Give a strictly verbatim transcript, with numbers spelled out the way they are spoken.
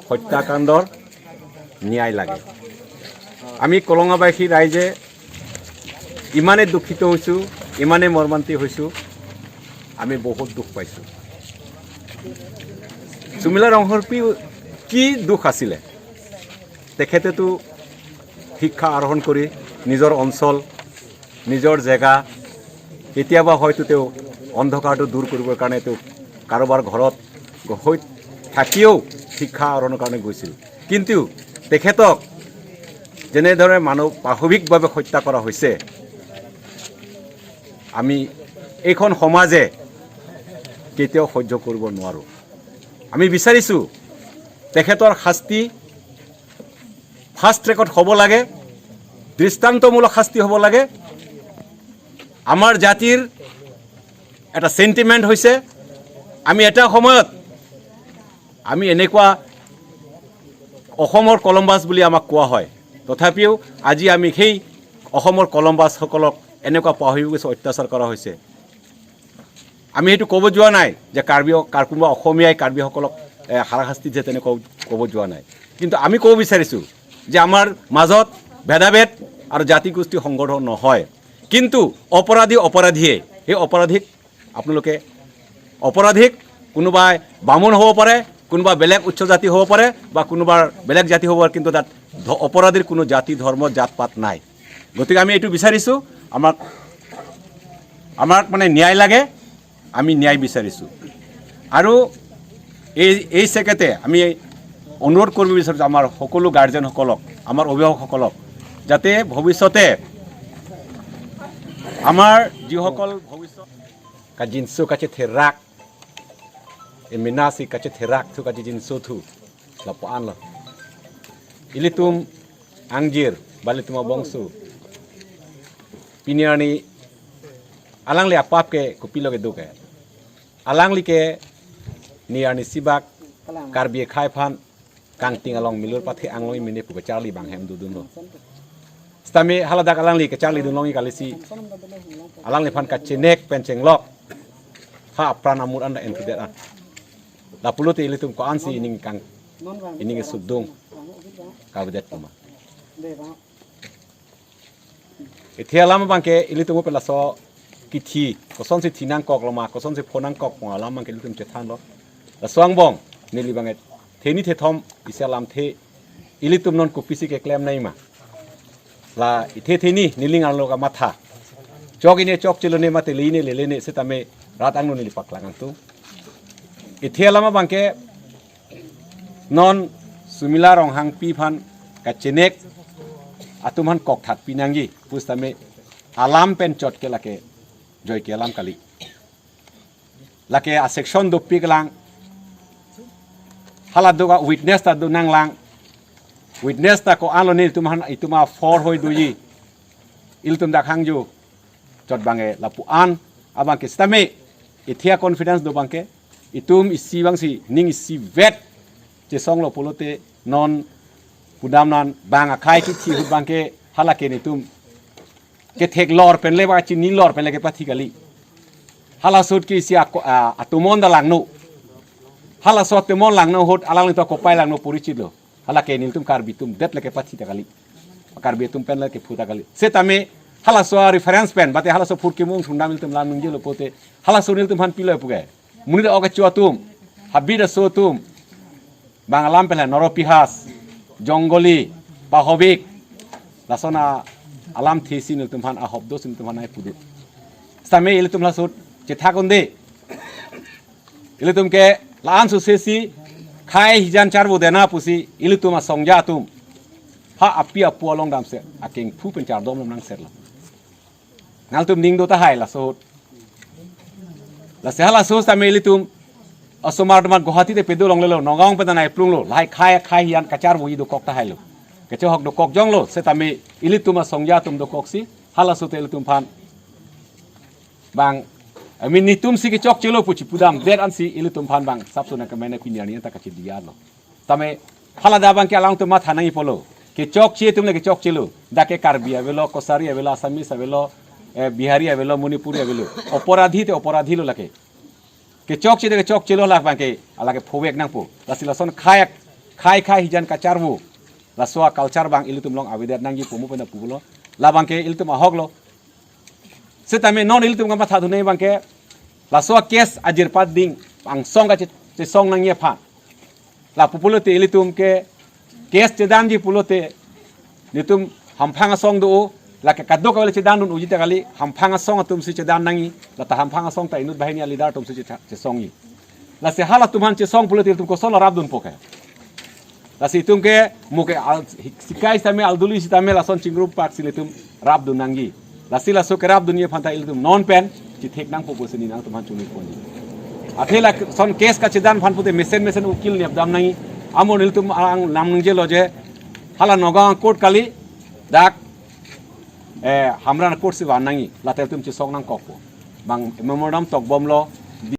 হত্যাকাণ্ডৰ ন্যায় লাগে। আমি কলঙাবাসী ৰাইজে ইমানে দুখিত হৈছো, ইমানে মৰ্মান্তিক হৈছো, আমি বহুত দুখ পাইছো। সুমিলা ৰংহাংপী কি দুখ আছিলে? তেখেতেতো শিক্ষা আহৰণ কৰি নিজৰ অঞ্চল, নিজৰ জেগা, কেতিয়াবা হয়তো তেওঁ অন্ধকাৰটো দূৰ কৰিবৰ কাৰণে তেওঁ কাৰোবাৰ ঘৰত গৈ থাকিও শিক্ষা আহৰণৰ কাৰণে গৈছিল। কিন্তু তেখেতক যেনেদৰে মানৱ, মানসিকভাৱে হত্যা কৰা হৈছে, আমি এইখন সমাজে কেতিয়াও সহ্য কৰিব নোৱাৰো। আমি বিচাৰিছো তেখেতৰ শাস্তি ফাষ্ট ট্ৰেকত হ'ব লাগে, দৃষ্টান্তমূলক শাস্তি হ'ব লাগে। আমাৰ জাতিৰ এটা চেণ্টিমেণ্ট হৈছে, আমি এটা সময়ত আমি এনেকুৱা অসমৰ কলম্বাছ বুলি আমাক কোৱা হয়, তথাপিও আজি আমি সেই অসমৰ কলম্বাছসকলক এনেকুৱা পাহৰি গৈছে, অত্যাচাৰ কৰা হৈছে। আমি সেইটো ক'ব যোৱা নাই যে কাৰ্বি, কাৰ, কোনোবা অসমীয়াই কাৰ্বিসকলক এ, হাৰাশাস্তি দিয়ে, তেনেকুৱা ক'ব যোৱা নাই। কিন্তু আমি ক'ব বিচাৰিছো যে আমাৰ মাজত ভেদাভেদ আৰু জাতি গোষ্ঠী সংঘৰ্ষ নহয়, কিন্তু অপৰাধী অপৰাধীয়ে, সেই অপৰাধীক আপোনালোকে, অপৰাধীক কোনোবাই বামুণ হ'ব পাৰে, কোনোবা বেলেগ উচ্চ জাতি হ'ব পাৰে বা কোনোবাৰ বেলেগ জাতি হ'ব পাৰে, কিন্তু তাত ধ-, অপৰাধীৰ কোনো জাতি, ধৰ্ম, জাত পাত নাই। গতিকে আমি এইটো বিচাৰিছো, আমাক, আমাক মানে ন্যায় লাগে, আমি ন্যায় বিচাৰিছো। আৰু এই, এই চেকেতে আমি অনুৰোধ কৰিব বিচাৰিছো আমাৰ সকলো গাৰ্জেনসকলক, আমাৰ অভিভাৱকসকলক, যাতে ভৱিষ্যতে আমাৰ যিসকল ভৱিষ্যত kajinso kachetherak, emena si kachetherak thu kajinso thu lapu-an lo. Ilitum angjir, ba ilitum abongso, pini arni alangli apap ke kopilo kedo ke. Alangli ke ni arni sibak Karbi akhai aphan kangting along milur pathe anglong mene pu kacharli bang hem dodunlo. Sitame haladak alangli kacharlidun longji kali si, alangliphan kachenek pen chenglok ha apran amur anda entudet an. Lapulote ilitum ko-an si ining kang, ining sudung kavedet puma. Ithe alam abangke ilitum pen laso kithi, kosonsi thi nangkok lo ma, kosonsi pho nangkok pon alam abangke ilitum chethanlo. Laso angbong neli abangke theni thethom isi alamthe, ilitum non kopisi keklem nangji ma. La ithe theni neling arlo kamatha. Chok-ine chokchelo ne mate le-ine lele ne sitame rat angno neli paklang angtung. Ithe alam abangke non Sumila Ronghangpi aphan kachenek atum aphan kokthat pinangji pusitame alam pen chot ke lake joike alam kali. Lake a section dopik lang, hala do ka witness ta do nanglang. Witness ta ko-an lo ne itum aphan, itum aphor hoi doji, ilitum dak hangjo chot abangke lapu-an abangke sitame ithe a confidence do abangke itum isi abangsi ning isivet chesonglo pulote non pudamnan bang akhai kithi ahut abangke halake netum kethek lor pen le ba chini lor pen le kepathi kali. Halaso ahut ke isi ako-, a, atomon da langno. Halaso atomon langno ahut alanglitum akopai langno porichit lo. Halake nelitum Karbi atum det le kepathi ta kali. Karbi atum pen le kephu ta kali. Sitame halaso a reference pen, bate halaso phurkimo sundam nelitum lam nungjelo pote, halaso nelitum aphan pilo puke. Monit a-ok achu atum, habit aso atum, bang alam pen le Noropihas, Jongoli, Pahovik, lason a alamthe si nelitum aphan, ahop do si nelitum aphan ai pudut. Sitame ilitum laso ahut chethak unde. Ilitum ke la-an suse si khei hijan charvo dena pusi ilitum asongja atum ha api apo along damsi akengphu pen chardom lom nangserlo. Nangtum ning do tahai laso ahut. Lasi halaso ahut sitame ilitum asomar teman Guwahati te pedo longlelo, Nagaon pen ta nai plunglo, lahai khei khei hijan kacharvoji dokok tahailo. Kachehok dokok jonglo, sitame ilitum asongja atum dokoksi halaso ahut ilitum aphan bang, I mean, netum si kechokchelo pu chipudam det ansi ilitum aphan bang sapsona kemene kunyani ta kachediya lo. Tame haladak abangke alangtum matha nangji pulo. Kechokche atum le kechokchelo. Dak ke Karbi avelo, Kosari avelo, Assamese avelo, eh, Bihari avelo, Manipuri avelo. Oporadhi te oporadhi lo lake. Kechokche te kechokchelo, halabangke alake phovek nangpo. Lasi lason khei Khei khei hijan kacharvo. Laso a-culture abang ilitum along avedet nangji pu mo pen pulo. Labang ke ilitum ahok lo. Setame non ilitum kamatha dunji abang ke laso a-case ajirpat ding angsong kachesong nangji aphan. Lapu pulote ilitum ke case chedanji pulote nelitum hamphang asong do, lake kadokave le chedandun unji ta kali, hamphang asong atum si chedan nangji, lata hamphang asong ta inut banghini a-leader atum si che-, chesongji. Lasi halatum aphan chesong pulote ilitum koson lo rapdunpo ke. Lasi itum ke mo ke al-, sikai sitame alduli sitame lason chingrum pak si ilitum rapdun nangji. Lasi laso kerapdunji aphan ta ilitum non pen chethek nangpo pusi neli nangtum aphan chunipon. Athe lason case kachedan aphan pute mesen mesen ukil nepdam nangji. Amo nelitum ang nam nangjelo je hala Nagaon court kali dak, eh, Hamren court si van nangji. Lata ilitum chesong nangkokpo. Bang memorandum tokbomlo,